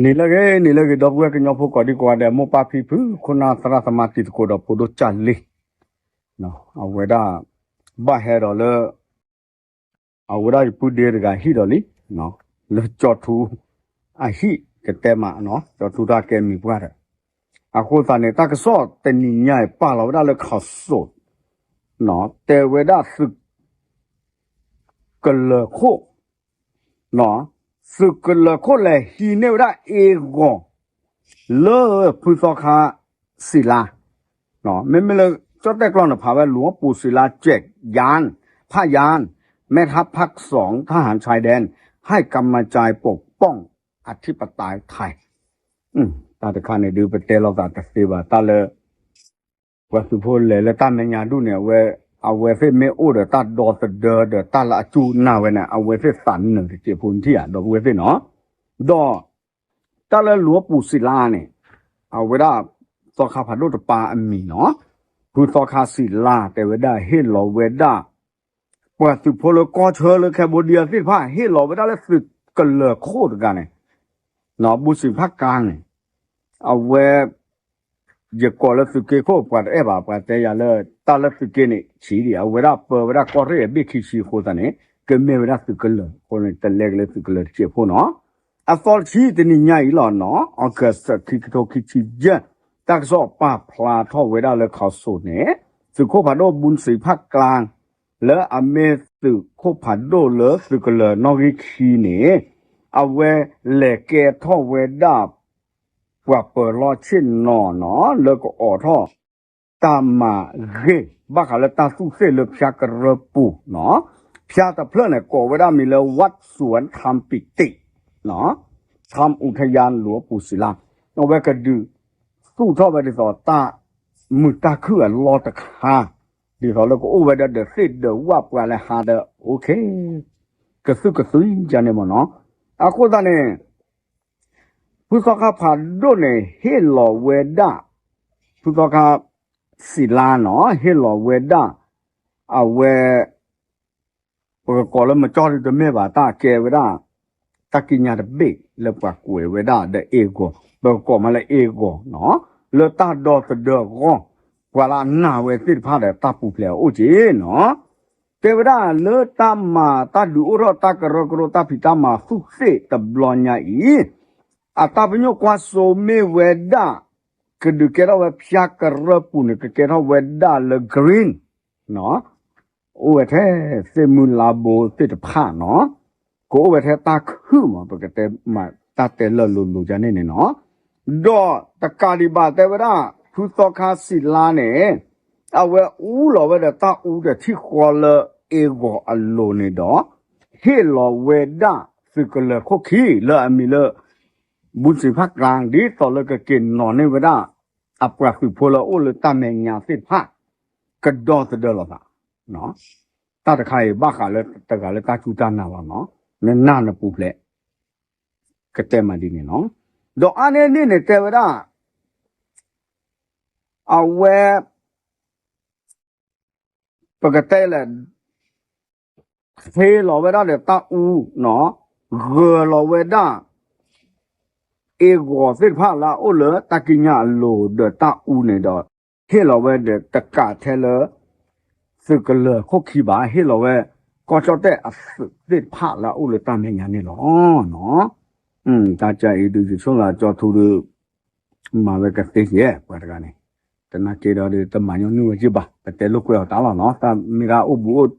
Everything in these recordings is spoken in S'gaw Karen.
နံၤလၢအဂ့ၤ နံၤလၢအဂ့ၤ ဒီပုၢ်ဝဲၢ်ကညီဖိကိးဒံကိးဂၤဒဲး မိၢ်ပၢ်ဖံဖု ခိၣ်နၢ်သရၣ်သမါတံၤသကိးဒီးဖိဒိၣ်ကၢ်လံ, အဝဲဒၣ် ဘၣ်ဟဲဒီးလၢ အဝဲဒၣ်ယပုၢ်ဒ့တဂၤဟံၣ်ဒီးလံ, လၢကၠီၤထူအဟံၣ်ကတဲမးနီၤ ကၠီၤထူတၢ်ကဲမံၤပှၢ်ဒီး အဃိသတးန့ၣ် တၢ်ကစီၣ်တနံၤညါအံၤ ပာ်လီၤဝဲဒၣ်လၢ ခီၣ်စိး တဲဝဲဒၣ်သုးကလၢၤခိၣ် သုးကလၢၤခိၣ်လဲၤဟံးန့ၢ်ဝဲဒၣ်အ့ၣ်ဂီၤ လၢဖုသီခါစံးလါ, မ့မ့ၢ်လၢ ကၠီၣ်တဲၣ်ကျီၢ်န့ၣ် ဖးဝဲလူၤပူၤစံးလါ ကၠဲးယၣ် ဖးယၣ် แม่ทัพภาคสอง ทหารชายแดน ให้กำลังใจปกป้องอธิปไตยไทย တၢ်တခါန့ၣ်ဒုး ပတဲလိာ်သးတသ့ဘၣ် တၢ်လၢ ပှၤသုးဖိလဲၤလၢတၢ်မဲာ်ညါဒူၣ်န့ၣ် အဝဲ အဝဲသ့ၣ်မ့ၢ်အိၣ်ဒီးတၢ်ဒီသဒၢဒီးတၢ်လၢအစူၢ်နာ်ဝဲန့ၣ် အဝဲသ့ၣ်သးနၢၤတစဲးဖိနထံၣ်ဧါ ဒီပုၢ်ဝဲၢ်သ့ၣ်နီၤ, ဒီး တၢ်လၢလူၤပူၤစံးလါန့ၣ် အဝဲဒၣ် သီခါဖးဒိၣ်တပၤအမံၤနီၤ, ဖုသီခါစံးလါတဲဝဲဒၣ်ဟ့ၣ်လီၤဝဲဒၣ် ပှၤသုးဖိလၢကီၢ်ဆၢလၢ Cambodia သ့ၣ်တဖၣ် ဟ့ၣ်လီၤဝဲဒၣ်လၢသုးကလၢၤခိၣ်တဂၤန့ၣ် ဘူၣ်စံးဖးကါန့ၣ် အဝဲ ယကိးလၢသုးက့ခိၣ် ပှၤတအဲၣ်ဘၣ် ပှၤတဲယၤလၢ တၢ်လၢသုးက့န့ၣ် ဆံးဒံး အဝဲဒၣ်ပၢဝဲဒၣ်ကီၢ်ရ့ၣ်အဘ့ၣ်ခံဆံအဃိသတးန့ၣ် ကမ့ၢ်ဝဲဒၣ်သုးကလၢၤအဃိန့ၣ် တလဲကလၢသုးကလၢၤတစဲးဖိနီၤ, အသီတဆံတနံၤညါအံၤလီၤနီၤ August ခံကထိခံဆံယဲၢ် တၢ်ကစီၣ်ပာ်ဖျါထီၣ်ဝဲဒၣ်လၢ ခီၣ်စိးန့ၣ် သုးခိၣ်ဖးဒိၣ်ဘူၣ်စံးဖးကါ လၢအမ့ၢ်သုးခိၣ်ဖးဒိၣ်လၢသုးကလၢၤနီၣ်ဂံၢ်ခံန့ၣ် အဝဲလဲၤကဲထီၣ်ဝဲဒၣ် ပှၤပၢၤလီၢ်ဆ့ၣ်နီၤနီၤ လၢကအိးထီၣ် တၢ်မၤဂ့ၢ် ဘၣ်ဃးလၢတၢ်သူၣ်သ့ၣ်လၢဖၠါကရၢပူၤနီၤ, ဖၠါတဖျၢၣ်န့ၣ် ကိးဝဲဒၣ်မံၤလၢ ဝတ်สวนธรรมปิติ ธรรมอุทยานหลวงปู่ศิลา အဝဲကဒုးသူၣ်ထီၣ်ဝဲဒ်သိးတၢ်မုာ်တၢ်ခုၣ်အလီၢ်တခါ ဒ်သိးလၢကအိၣ်ဝဲဒၣ်ဒီးသ့ၣ်ဒီးဝၣ်ပှၤလဲၤဟးဒီး okay ကသုၣ်ကသွံယါန့ၣ်မ့ၢ်နီၤ, အဃိသတးန့ၣ် ဖုသီခါဖးဒိၣ်န့ၣ် ဟ့ၣ်လီၤဝဲဒၣ် ဖုသီခါ စံးလါနီၤ ဟ့ၣ်လီၤဝဲဒၣ် အဝဲ ပကကိးလၢမကၠီဒုးတမ့ၢ်ဘၣ် တၢ်ကဲဝဲဒၣ် တၢ်ကံးညာ်တဘ့ၣ်လၢပှၤကွဲးဝဲဒၣ်ဒီးအ့ၣ်ဂီၤ ပကကိးမးလၢအ့ၣ်ဂီၤနီၤ လၢတၢ်ဒီသဒၢအဂီၢ် ပှၤလၢအနာ်ဝဲသ့ၣ်တဖၣ်ဒီးတၢ်ပူၤဖျဲးအအိၣ်က့ၤနီၤ တဲဝဲဒၣ်လၢတၢ်မၤတၢ်ဒုးအိၣ်ထီၣ်တၢ်ကရၢကရိတၢ်ဖံးတၢ်မၤသူၣ်သ့ၣ်တဘျီညါအံၤ အတၢ်ပညိၣ်ကွၢ်စိမ့ၢ်ဝဲဒၣ် ကဒုးကဲထီၣ်ဝဲဖၠါကရၢပူၤန့ၣ် ကကဲထီၣ်ဝဲဒၣ်လၢ green နီၤ အိၣ်ဝဲထဲသ့ၣ်မုၢ်လါဘိသ့ၣ်တဖၣ်နီၤ ကအိၣ်ဝဲထဲတၢ်ခုၣ်မး ပကတဲမးတၢ်တဲလၢလိၤလိၤယါန့ၣ်န့ၣ်နီၤ ဒီးတကးဒံးဘၣ်တဲဝဲဒၣ် ဖုသီခါစံးလါန့ၣ် အဝဲအူလီၤဝဲဒီးတၢ်အူဒီးထံၣ်ဃီလၢအ့ၣ်ဂီၤအလိၤန့ၣ်ဒီး ဟ့ၣ်လီၤဝဲဒၣ်သုးကလၢၤခိၣ်ခံလၢအမံၤလၢ ဘူၣ်စံးဖးကါ ဒ်သိးလၢကက့ၤနီၤန့ၢ်ဝဲဒၣ် အပှၤသုးဖိလၢအိၣ်လၢတၢ်မဲာ်ညါသ့ၣ်တဖၣ် ကဒီသဒၢလိာ်သး တၢ်တခါအံၤဘၣ်ဃးလၢတဂၤလၢတၢ်စူၢ်တၢ်နာ်လီၤနီၤ နနာ်နပူၤဖျဲး ကတဲမးဒ်န့ၣ်နီၤ ဒီးအါန့ၢ်န့ၣ်န့ၣ်တဲဝဲဒၣ် အဝဲ ပကတဲလဲၣ် ဟ့ၣ်လီၤဝဲဒၣ်ဒီးတၢ်အူနီၤ ဂၢၤလီၤဝဲဒၣ် အ့ၣ်ဂီၤသ့ၣ်တဖၣ်လၢအအိၣ်လၢတၢ်ကံးညာ်အလိၤဒီးတၢ်အူန့ၣ်ဒီး ဟ့ၣ်လီၤဝဲဒီးတကးထဲလၢ သုးကလၢၤခိၣ်ခံဘၣ် ဟ့ၣ်လီၤဝဲ ကီၢ်ကၠီၣ်တဲၣ်အသုးသ့ၣ်တဖၣ်လၢအအိၣ်လၢတၢ်မဲာ်ညါန့ၣ်လီၤ. တၢ်ကါအံၤဒုး ယဆိကမိၣ်လၢကၠီၤထူဒုး မၤဝဲကသ့ယဲၢ် ပှၤတဂၤန့ၣ် တနာ်က့ဒီးဒုး တမၤညီနုၢ်ဝဲက့ၤဘၣ် ပတဲလိာ်ကွဲအီၤတၢ်လီၤနီၤ တၢ်မ့ၢ်ဒၣ်အိၣ်ဘူးအိၣ်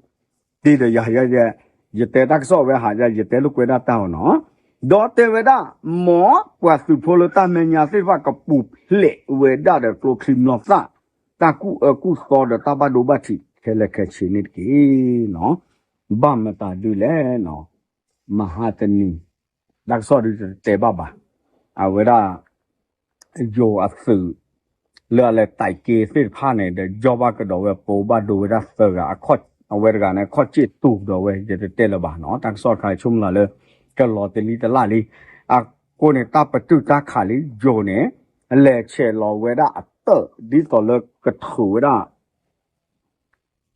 တံၢ်ဒီးယၤ ယတဲတၢ်ကစီၣ်ဝဲဟး ယတဲလိာ်ကွဲဒၣ်တၢ်အီၤနီၤ ဒီးတဲဝဲဒၣ် မ်ပှၤသုးဖိလၢတၢ်မဲာ်ညါသ့ၣ်တဖၣ်ကပူၤဖျဲးဝဲဒၣ်ဒီးကျိချံမျိာ်သၣ် တၢ်ကူၣ်အၢကူၣ်သီဒီးတၢ်ဘၣ်ဒိဘၣ်ထံးခဲလၢာ်ခဲဆ့န့ၣ်တက့ၢ်နီၤ ဘၣ်မတၤဒုးလဲၣ်နီၤ မဟါတနံၤ တၢ်ကစီၣ်ဒုးတတဲဘၣ်ဘၣ် အဝဲဒၣ် ယိၤအသုး လၢအလဲၤတၢ်က့ၤသ့ၣ်တဖၣ်န့ၣ်ဒီး ယီၢ်ဘၣ်ကဒီးဝဲပိာ်ဘၣ်ဒိဝဲဒၣ်သၢဂၤ အဝဲတဂၤန့ၣ် ခီၣ်စ့ၣ်တူာ်ဒီးဝဲ ယတတဲလၢၤဘၣ်နီၤ တၢ်ကစီၣ်တခါအံၤဆိကမိၣ်လၢ ကလီၤတလံတလၢ်လံ အဃိန့ၣ် တၢ်ပတုာ်တၢ်ခးလံ ယိၤန့ၣ် အလဲၤဆဲးလီၤဝဲဒၣ်အတၢၣ် ဒ်သိးလၢကထုးဝဲဒၣ်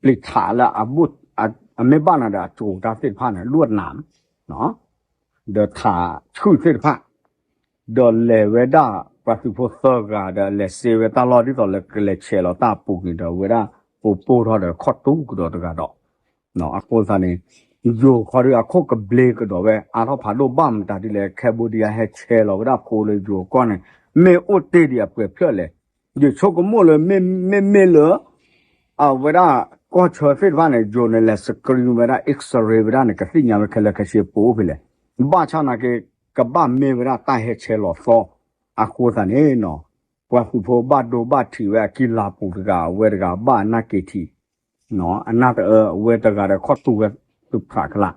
ပျံၤထးလၢအဘူး အမ့ၢ်ဘၣ်နၤဒီးအကၠိၤတၢ်သ့ၣ်တဖၣ်န့ၣ် လွံၢ်နၤ ဒီးထးဆူၣ်သ့ၣ်တဖၣ် ဒီးလဲၤဝဲဒၣ်ပှၤသုးဖိသၢဂၤဒီး လဲၤစ့ဝဲတၢ်လီၢ်ဒ်သိးလၢကလဲၤဆဲးလီၤတၢ်အပူၤန့ၣ်ဒီး ဝဲဒၣ်ပိာ်ပိၢ်ထီၣ်ဒီးခီၣ်တူကဒီးတဂၤဒီး အဃိသတးန့ၣ် ယိၤခီဒုးအခိၣ်ကဘျ့ကဒီးဝဲအါထီၣ်ဖးဒိၣ်ဘၣ်မတၤဒ်လဲၣ် Cambodia ဟဲဆဲးလီၤဝဲဒၣ်ဖိလၢယိၤကီၢ်န့ၣ် မ့ၢ်အိၣ်တ့ၢ်ဒံးအပှဲၤဖျၢၣ်လဲၣ်. ယဆိကမိၣ်လၢ မ့မ့ၢ်လၢ အဝဲဒၣ်ကီၢ်ဆၢသ့ၣ်တဖၣ်န့ၣ် ယိၤန့ၣ် လဲၤ screen ဝဲဒၣ် X-ray ဝဲဒၣ်န့ၣ် ကသ့ၣ်ညါဝဲခဲလၢာ်ခဲဆ့ပိာ်အိၣ်ဖဲလဲၣ်. ဘၣ်ဆၣ်နာ်က့ ကဘၣ်မ့ၢ်ဝဲဒၣ်တၢ်ဟဲဆဲးလီၤသီ အဃိသတးန့ၣ် ပှၤသုးဖိဘၣ်ဒိဘၣ်ထံးဝဲအကံၢ်လၤပူၤတဂၤ အဝဲတဂၤဘၣ်အနၢ်က့ၤထံး အနၢ်တအၢ အဝဲတဂၤဒီးခီၣ်တူဝဲသုးဖျးကလး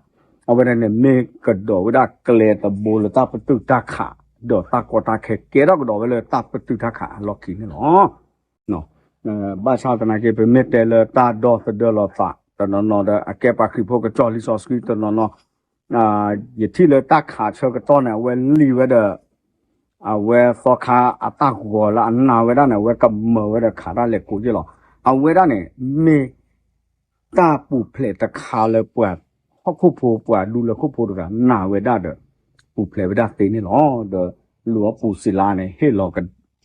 အဝဲဒၣ်န့ၣ်မ့ၢ်ကဒီးဝဲဒၣ်ကျဲတဘိလၢတၢ်ပတုာ်တၢ်ခး ဒီးတၢ်ကီတၢ်ခဲကဲထီၣ်ကဒီးဝဲလၢတၢ်ပတုာ်တၢ်ခးအလီၢ်ခံန့ၣ်လီၤ. ဘၣ်ဆၣ်သနာ်က့ ပမ့ၢ်တဲလၢတၢ်ဒီသဒၢလီၤသး တနီၤနီၤဒီး အကဲပှၤခရံာ်ဖိကစီၣ်လံာ်စီဆှံတနီၤနီၤ ယထံၣ်လၢတၢ်ခးဆၢကတီၢ်န့ၣ် အဝဲလံာ်ဝဲဒီး အဝဲသီခါအတၢ်ဂီၤလၢအနာ်ဝဲဒၣ်န့ၣ် အဝဲကမၢဝဲဒီးခးတၢ်လဲၤကိးက့ၢ်လီၤ. အဝဲဒၣ်န့ၣ် မ့ၢ် တၢ်ပူၤဖျဲးတခါလၢပှၤဟီၣ်ခိၣ်ဖိပှၤဒူလၢခိၣ်ဖိတဂၤနာ်ဝဲဒၣ်ဒီး ပူၤဖျဲးဝဲဒၣ်သ့န့ၣ်လီၤ. ဒီးလူၤအီပူၤစံးလါန့ၣ် ဟ့ၣ်လီၤ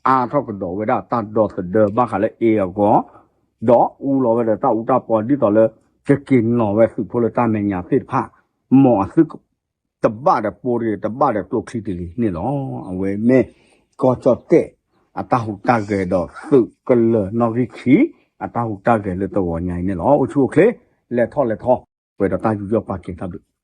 အါထီၣ်ကဒီးဝဲဒၣ်တၢ်ဒီသဒၢဘၣ်ဃးလၢ A အဂီၢ် ဒီးအူလီၤဝဲဒီးတၢ်အူတၢ်ပီဒ်သိးလၢ ကက့ၤနီၤဝဲသုးဖိလၢတၢ်မဲာ်ညါသ့ၣ်တဖၣ် မ်အသုတဘၣ်ဒီးပိတဂ့ၤ တဘၣ်ဒီးကျိချံတဂ့ၤန့ၣ်လီၤ. အဝဲမ့ၢ်ကီၢ်ကၠီၣ်တဲၣ်အတၢ်ဟူးတၢ်ဂဲၤဒီးသုးကလၢၤနီၣ်ဂံၢ်ခံ အတၢ်ဟူးတၢ်ဂဲၤလၢတဂီၤညါအံၤန့ၣ်လီၤ. အိၣ်ဆူၣ်အိၣ်ချ့ လဲၤထီၣ်လဲၤထီ ပှဲၤဒီးတၢ်ယူးယီၣ်ပာ်ကဲတၢ်ဘျုး